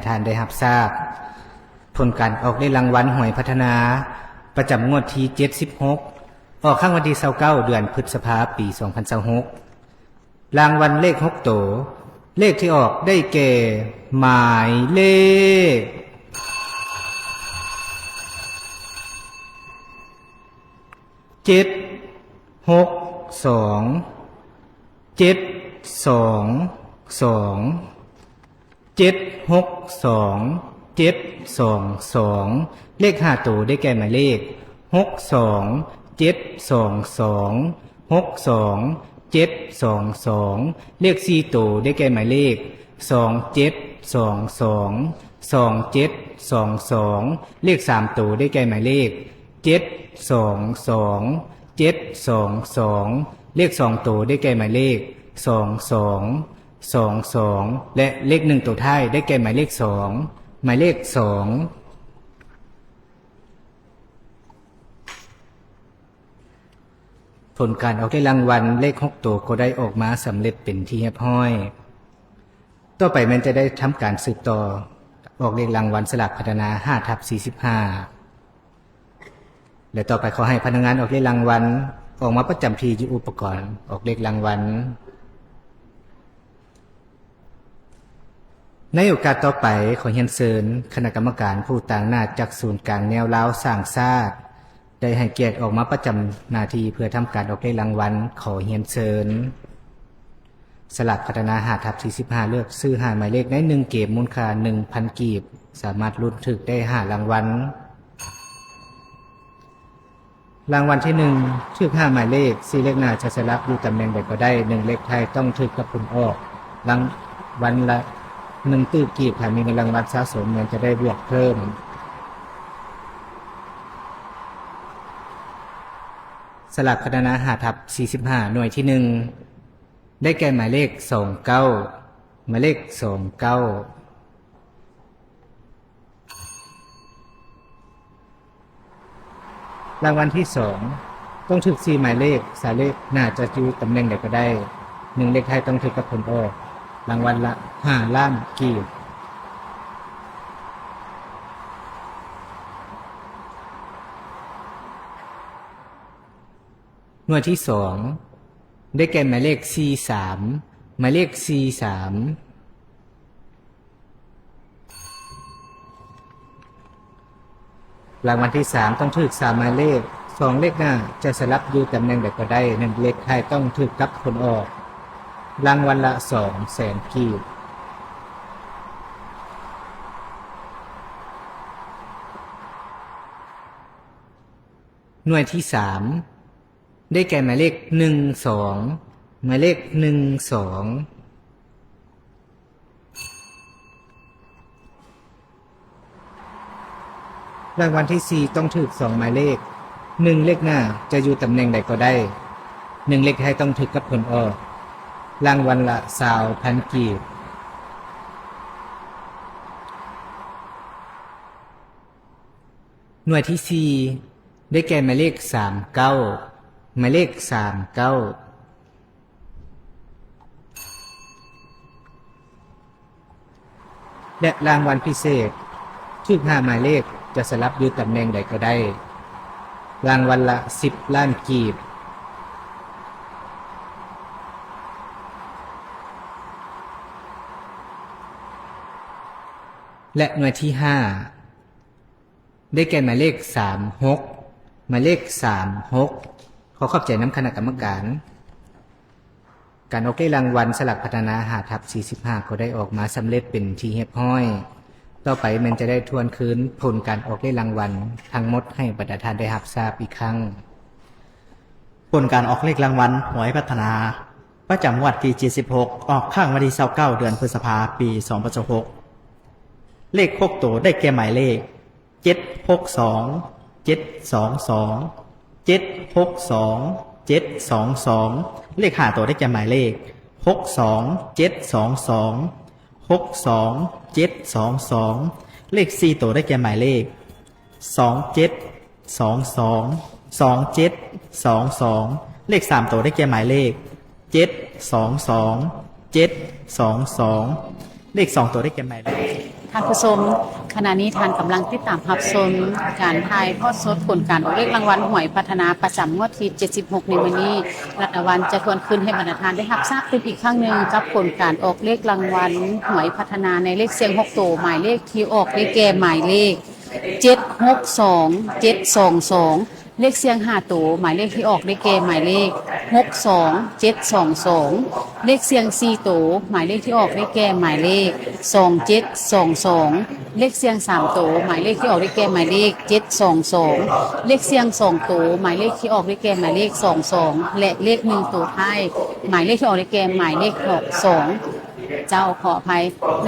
ທ່ານໄດ້ຮັບຊາບຜົນການອອກເລກລາງວັນຫວຍພັດທະນາ ປະຈຳງວດທີເຈັດສິບຫົກ ອອກຄັ້ງວັນທີຊາວເກົ້າ ເດືອນພຶດສະພາ ປີສອງພັນຊາວຫົກ. ລາງວັນເລກຫົກໂຕ, ເລກທີ່ອອກໄດ້ແກ່ ໝາຍເລກ ເຈັດຫົກສອງ ເຈັດສອງສອງ ເຈັດຫົກສອງ ເຈັດສອງສອງ. ເລກຫ້າໂຕໄດ້ແກ່ໝາຍເລກ ຫົກສອງ ເຈັດສອງສອງ ຫົກສອງ ເຈັດສອງສອງ. ເລກສີ່ໂຕໄດ້ແກ່ໝາຍເລກ ສອງເຈັດສອງສອງ ສອງເຈັດສອງສອງ. ເລກສາມໂຕໄດ້ແກ່ໝາຍເລກ ເຈັດສອງສອງ ເຈັດສອງສອງ. ເລກສອງໂຕໄດ້ແກ່ໝາຍເລກ ສອງສອງ ສອງສອງ ແລະ ເລກໜຶ່ງໂຕທ້າຍໄດ້ແກ່ໝາຍເລກສອງ ໝາຍເລກສອງ. ຜົນການອອກເລກລາງວັນເລກຫົກໂຕກໍໄດ້ອອກມາສຳເລັດເປັນທີ່ຮຽບຮ້ອຍ. ຕໍ່ໄປແມ່ນຈະໄດ້ທຳການສືບຕໍ່ອອກເລກລາງວັນສະຫຼາກພັດທະນາ ຫ້າທັບສີ່ສິບຫ້າ ແລະ ຕໍ່ໄປຂໍໃຫ້ພະນັກງານອອກເລກລາງວັນອອກມາປະຈຳທີ່ຢູ່ອຸປະກອນອອກເລກລາງວັນ. ໃນໂອກາດຕໍ່ໄປ, ຂໍຮຽນເຊີນຄະນະກຳມະການຜູ້ຕາງໜ້າຈາກສູນກາງແນວລາວສ້າງຊາດ ໄດ້ໃຫ້ກຽດອອກມາປະຈຳໜ້າທີ່ເພື່ອທຳການອອກເລກລາງວັນ. ຂໍຮຽນເຊີນ. ສະຫຼາກພັດທະນາ ຫ້າທັບສີ່ສິບຫ້າ ເລືອກຊື້ຫ້າໝາຍເລກໃນໜຶ່ງເກມ ມູນຄ່າໜຶ່ງພັນກີບ, ສາມາດລຸ້ນຖືກໄດ້ຫ້າລາງວັນ. ລາງວັນທີໜຶ່ງ ຖືກຫ້າໝາຍເລກ, ສີ່ເລກໜ້າຈະສະຫຼັບຢູ່ຕຳແໜ່ງໃດກໍໄດ້, ໜຶ່ງເລກທ້າຍຕ້ອງຖືກກັບຜົນອອກ, ລາງວັນລະໜຶ່ງຕື້ກີບ, ຖ້າມີເງິນລາງວັນສະສົມແມ່ນຈະໄດ້ບວກເພີ່ມ. ສະຫຼາກພັດທະນາ ຫ້າທັບສີ່ສິບຫ້າ ໜ່ວຍທີໜຶ່ງ ໄດ້ແກ່ໝາຍເລກ ສອງເກົ້າ ໝາຍເລກ ສອງເກົ້າ. ລາງວັນທີສອງ ຕ້ອງຖືກສີ່ໝາຍເລກ, ສາມເລກໜ້າຈະຢູ່ຕຳແໜ່ງໃດກໍໄດ້, ໜຶ່ງເລກທ້າຍຕ້ອງຖືກກັບຜົນອອກ, ລາງວັນລະຫ້າລ້ານກີບ. ໜ່ວຍທີສອງ ໄດ້ແກ່ໝາຍເລກ ສີ່ສາມ ໝາຍເລກ ສີ່ສາມ. ລາງວັນທີສາມ ຕ້ອງຖືກສາມໝາຍເລກ, ສອງເລກໜ້າຈະສະຫຼັບຢູ່ຕຳແໜ່ງໃດກໍໄດ້, ໜຶ່ງເລກທ້າຍຕ້ອງຖືກກັບຜົນອອກ, ລາງວັນລະສອງແສນກີບ. ໜ່ວຍທີສາມ ໄດ້ແກ່ໝາຍເລກ ໜຶ່ງສອງ ໝາຍເລກ ໜຶ່ງສອງ. ລາງວັນທີສີ່ ຕ້ອງຖືກສອງໝາຍເລກ, ໜຶ່ງເລກໜ້າຈະຢູ່ຕຳແໜ່ງໃດກໍໄດ້, ໜຶ່ງເລກທ້າຍຕ້ອງຖືກກັບຜົນອອກ, ລາງວັນລະຊາວພັນກີບ. ໜ່ວຍທີສີ່ ໄດ້ແກ່ໝາຍເລກ ສາມເກົ້າ ໝາຍເລກ ສາມເກົ້າ. ແລະ ລາງວັນພິເສດ ຖືກຫ້າໝາຍເລກ ຈະສະຫຼັບຢູ່ຕຳແໜ່ງໃດກໍໄດ້, ລາງວັນລະສິບລ້ານກີບ. ແລະ ໜ່ວຍທີຫ້າ ໄດ້ແກ່ໝາຍເລກ ສາມຫົກ ໝາຍເລກ ສາມຫົກ. ຂໍຂອບໃຈນຳຄະນະກຳມະການ. ການອອກເລກລາງວັນສະຫຼາກພັດທະນາ ຫ້າທັບສີ່ສິບຫ້າ ກໍໄດ້ອອກມາສຳເລັດເປັນທີ່ຮຽບຮ້ອຍ. ຕໍ່ໄປແມ່ນຈະໄດ້ທວນຄືນຜົນການອອກເລກລາງວັນທັງໝົດໃຫ້ບັນດາທ່ານໄດ້ຮັບຊາບອີກຄັ້ງ. ຜົນການອອກເລກລາງວັນຫວຍພັດທະນາ ປະຈຳງວດທີເຈັດສິບຫົກ ອອກຄັ້ງວັນທີຊາວເກົ້າ ເດືອນພຶດສະພາ ປີສອງພັນຊາວຫົກ. ເລກຫົກໂຕໄດ້ແກ່ໝາຍເລກ ເຈັດຫົກສອງ ເຈັດສອງສອງ ເຈັດຫົກສອງ ເຈັດສອງສອງ. ເລກຫ້າໂຕໄດ້ແກ່ໝາຍເລກ ຫົກສອງເຈັດສອງສອງ ຫົກສອງເຈັດສອງສອງ. ເລກສີ່ໂຕໄດ້ແກ່ໝາຍເລກ ສອງເຈັດສອງສອງ ສອງເຈັດສອງສອງ. ເລກສາມໂຕໄດ້ແກ່ໝາຍເລກ ເຈັດສອງສອງ ເຈັດສອງສອງ. ເລກສອງໂຕໄດ້ແກ່ໝາຍເລກ ທ່ານຜູ້ຊົມ, ຂະນະນີ້ທ່ານກຳລັງຕິດຕາມຮັບຊົມການຖ່າຍທອດສົດຜົນການອອກເລກລາງວັນຫວຍພັດທະນາປະຈຳງວດທີເຈັດສິບຫົກໃນມື້ນີ້. ລັດດາວັນຈະທວນຄືນໃຫ້ບັນດາທ່ານໄດ້ຮັບຊາບຕື່ມອີກຄັ້ງໜຶ່ງກັບຜົນການອອກເລກລາງວັນຫວຍພັດທະນາໃນເລກສ່ຽງຫົກໂຕ, ໝາຍເລກທີ່ອອກໄດ້ແກ່ໝາຍເລກ ເຈັດຫົກສອງ ເຈັດສອງສອງ, ເລກສ່ຽງຫ້າໂຕ, ໝາຍເລກທີ່ອອກໄດ້ແກ່ໝາຍເລກ ຫົກສອງເຈັດສອງສອງ, ເລກສ່ຽງສີ່ໂຕ, ໝາຍເລກທີ່ອອກໄດ້ແກ່ໝາຍເລກ ສອງເຈັດສອງສອງ, ເລກສ່ຽງສາມໂຕ, ໝາຍເລກທີ່ອອກໄດ້ແກ່ໝາຍເລກ ເຈັດສອງສອງ, ເລກສ່ຽງສອງໂຕ, ໝາຍເລກທີ່ອອກໄດ້ແກ່ໝາຍເລກ ສອງສອງ ແລະ ເລກໜຶ່ງໂຕທ້າຍ, ໝາຍເລກທີ່ອອກໄດ້ແກ່ໝາຍເລກ ຫົກສອງ ເຈົ້າ ຂໍອະໄພ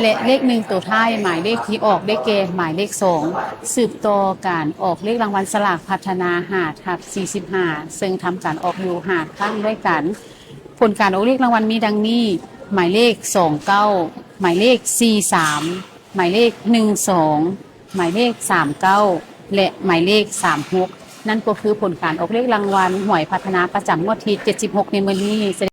ແລະ ເລກໜຶ່ງໂຕທ້າຍ ໝາຍເລກທີ່ອອກໄດ້ແກ່ໝາຍເລກ ສອງ. ສືບຕໍ່ການອອກເລກລາງວັນສະຫຼາກພັດທະນາ ຫ້າທັບສີ່ສິບຫ້າ ເຊິ່ງທຳການອອກຢູ່ຫ້າຄັ້ງດ້ວຍກັນ. ຜົນການອອກເລກລາງວັນມີດັ່ງນີ້: ໝາຍເລກ ສອງເກົ້າ, ໝາຍເລກ ສີ່ສາມ, ໝາຍເລກ ໜຶ່ງສອງ, ໝາຍເລກ ສາມເກົ້າ ແລະ ໝາຍເລກ ສາມຫົກ. ນັ້ນກໍຄືຜົນການອອກເລກລາງວັນຫວຍພັດທະນາປະຈຳງວດທີເຈັດສິບຫົກໃນມື້ນີ້.